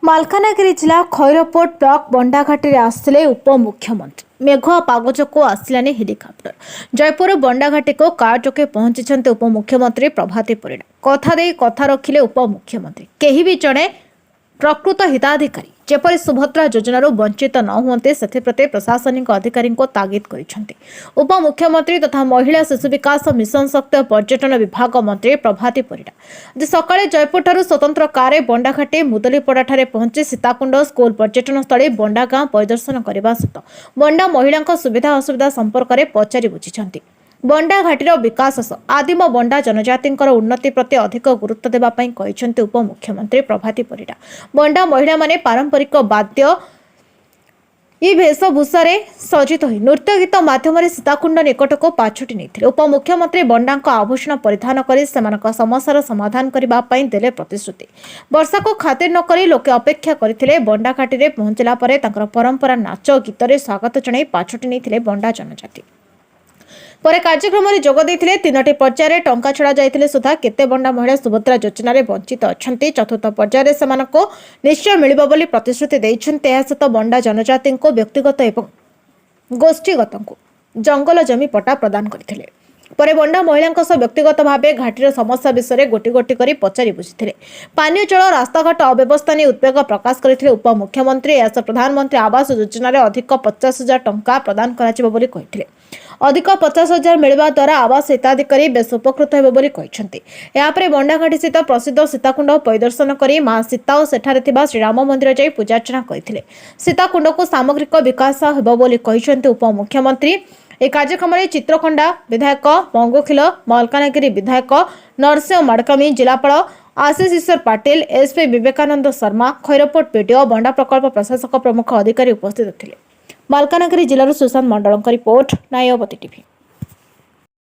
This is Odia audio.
ମାଲକାନଗିରି ଜିଲ୍ଲା ଖଇରପୁଟ ବ୍ଲକ ବଣ୍ଡାଘାଟିରେ ଆସିଲେ ଉପମୁଖ୍ୟମନ୍ତ୍ରୀ। ମେଘୁଆ ପାଗ ଯୋଗୁଁ ଆସିଲାନି ହେଲିକପ୍ଟର। ଜୟପୁର ବଣ୍ଡାଘାଟିକୁ କାର୍ ଯୋଗେ ପହଞ୍ଚିଛନ୍ତି ଉପମୁଖ୍ୟମନ୍ତ୍ରୀ ପ୍ରଭାତୀ ପରିଡ଼ା। କଥା ଦେଇ କଥା ରଖିଲେ ଉପମୁଖ୍ୟମନ୍ତ୍ରୀ। କେହି ବି ଜଣେ ପ୍ରକୃତ ହିତାଧିକାରୀ ଯେପରି ସୁଭଦ୍ରା ଯୋଜନାରୁ ବଞ୍ଚିତ ନ ହୁଅନ୍ତି, ସେଥିପ୍ରତି ପ୍ରଶାସନିକ ଅଧିକାରୀଙ୍କୁ ତାଗିଦ କରିଛନ୍ତି ଉପମୁଖ୍ୟମନ୍ତ୍ରୀ ତଥା ମହିଳା ଶିଶୁ ବିକାଶ, ମିଶନ ଶକ୍ତି ଓ ପର୍ଯ୍ୟଟନ ବିଭାଗ ମନ୍ତ୍ରୀ ପ୍ରଭାତୀ ପରିଡ଼ା। ଆଜି ସକାଳେ ଜୟପୁରଠାରୁ ସ୍ୱତନ୍ତ୍ର କାରରେ ବଣ୍ଡାଘାଟି ମୁଦଲିପଡ଼ାଠାରେ ପହଞ୍ଚି ସୀତାକୁଣ୍ଡ ସ୍କୁଲ, ପର୍ଯ୍ୟଟନସ୍ଥଳୀ ବଣ୍ଡାଗାଁ ପରିଦର୍ଶନ କରିବା ସହିତ ବଣ୍ଡା ମହିଳାଙ୍କ ସୁବିଧା ଅସୁବିଧା ସମ୍ପର୍କରେ ପଚାରି ବୁଝିଛନ୍ତି। ବଣ୍ଡା ଘାଟିର ବିକାଶ ସହ ଆଦିମ ବଣ୍ଡା ଜନଜାତିଙ୍କର ଉନ୍ନତି ପ୍ରତି ଅଧିକ ଗୁରୁତ୍ୱ ଦେବା ପାଇଁ କହିଛନ୍ତି ଉପମୁଖ୍ୟମନ୍ତ୍ରୀ ପ୍ରଭାତୀ ପରିଡ଼ା। ବଣ୍ଡା ମହିଳାମାନେ ପାରମ୍ପରିକ ବାଦ୍ୟ ଇ ବେଶଭୂଷାରେ ସଜିତ ହୋଇ ନୃତ୍ୟ ଗୀତ ମାଧ୍ୟମରେ ସୀତାକୁଣ୍ଡ ନିକଟକୁ ପାଛୋଟି ନେଇଥିଲେ। ଉପମୁଖ୍ୟମନ୍ତ୍ରୀ ବଣ୍ଡାଙ୍କ ଆଭୂଷଣ ପରିଧାନ କରି ସେମାନଙ୍କ ସମସ୍ୟାର ସମାଧାନ କରିବା ପାଇଁ ଦେଲେ ପ୍ରତିଶ୍ରୁତି। ବର୍ଷାକୁ ଖାତିର ନ କରି ଲୋକେ ଅପେକ୍ଷା କରିଥିଲେ। ବଣ୍ଡାଘାଟିରେ ପହଞ୍ଚିଲା ପରେ ତାଙ୍କର ପରମ୍ପରା ନାଚ ଗୀତରେ ସ୍ୱାଗତ ଜଣାଇ ପାଛୋଟି ନେଇଥିଲେ ବଣ୍ଡା ଜନଜାତି। ପରେ କାର୍ଯ୍ୟକ୍ରମରେ ଯୋଗ ଦେଇଥିଲେ। ତିନୋଟି ପର୍ଯ୍ୟାୟରେ ଟଙ୍କା ଛଡ଼ା ଯାଇଥିଲେ ସୁଦ୍ଧା କେତେ ବଣ୍ଡା ମହିଳା ସୁଭଦ୍ରା ଯୋଜନାରେ ବଞ୍ଚିତ ଅଛନ୍ତି। ଚତୁର୍ଥ ପର୍ଯ୍ୟାୟରେ ସେମାନଙ୍କୁ ନିଶ୍ଚୟ ମିଳିବ ବୋଲି ପ୍ରତିଶ୍ରୁତି ଦେଇଛନ୍ତି। ଏହା ସହିତ ବଣ୍ଡା ଜନଜାତିଙ୍କୁ ବ୍ୟକ୍ତିଗତ ଏବଂ ଗୋଷ୍ଠୀଗତଙ୍କୁ ଜଙ୍ଗଲ ଜମି ପଟ୍ଟା ପ୍ରଦାନ କରିଥିଲେ। ପରେ ବଣ୍ଡା ମହିଳାଙ୍କ ସହ ବ୍ୟକ୍ତିଗତ ଭାବେ ଘାଟିର ସମସ୍ୟା ବିଷୟରେ ଗୋଟି ଗୋଟି କରି ପଚାରି ବୁଝିଥିଲେ। ପାନୀୟ ଜଳ, ରାସ୍ତାଘାଟ ଅବ୍ୟବସ୍ଥା ନେଇ ଉଦ୍ବେଗ ପ୍ରକାଶ କରିଥିଲେ ଉପମୁଖ୍ୟମନ୍ତ୍ରୀ। ଏହା ସହ ପ୍ରଧାନମନ୍ତ୍ରୀ ଆବାସ ଯୋଜନାରେ ଅଧିକ 50,000 ଟଙ୍କା ପ୍ରଦାନ କରାଯିବ ବୋଲି କହିଥିଲେ। ଅଧିକ 50,000 ମିଳିବା ଦ୍ୱାରା ଆବାସ ହିତାଧିକାରୀ ବେଶ ଉପକୃତ ହେବ ବୋଲି କହିଛନ୍ତି। ଏହାପରେ ବଣ୍ଡାଘାଟି ସ୍ଥିତ ପ୍ରସିଦ୍ଧ ସୀତାକୁଣ୍ଡ ପରିଦର୍ଶନ କରି ମା ସୀତା ଓ ସେଠାରେ ଥିବା ଶ୍ରୀରାମ ମନ୍ଦିର ଯାଇ ପୂଜାର୍ଚ୍ଚନା କରିଥିଲେ। ସୀତାକୁଣ୍ଡକୁ ସାମଗ୍ରିକ ବିକାଶ ହେବ ବୋଲି କହିଛନ୍ତି ଉପମୁଖ୍ୟମନ୍ତ୍ରୀ। ଏହି କାର୍ଯ୍ୟକ୍ରମରେ ଚିତ୍ରକୋଣ୍ଡା ବିଧାୟକ ମଙ୍ଗୁଖିଲ, ମାଲକାନଗିରି ବିଧାୟକ ନରସିଂହ ମାଡ଼କାମୀ, ଜିଲ୍ଲାପାଳ ଆଶିଷ ଈଶ୍ୱର ପାଟିଲ, ଏସ୍ପି ବିବେକାନନ୍ଦ ଶର୍ମା, ଖୈରପୁଟ ବିଡିଓ, ବଣ୍ଡା ପ୍ରକଳ୍ପ ପ୍ରଶାସକ ପ୍ରମୁଖ ଅଧିକାରୀ ଉପସ୍ଥିତ ଥିଲେ। ମାଲକାନଗିରି ଜିଲ୍ଲାରୁ ସୁଶାନ୍ତ ମଣ୍ଡଳଙ୍କ ରିପୋର୍ଟ, ନ୍ୟାୟବତୀ ଟିଭି।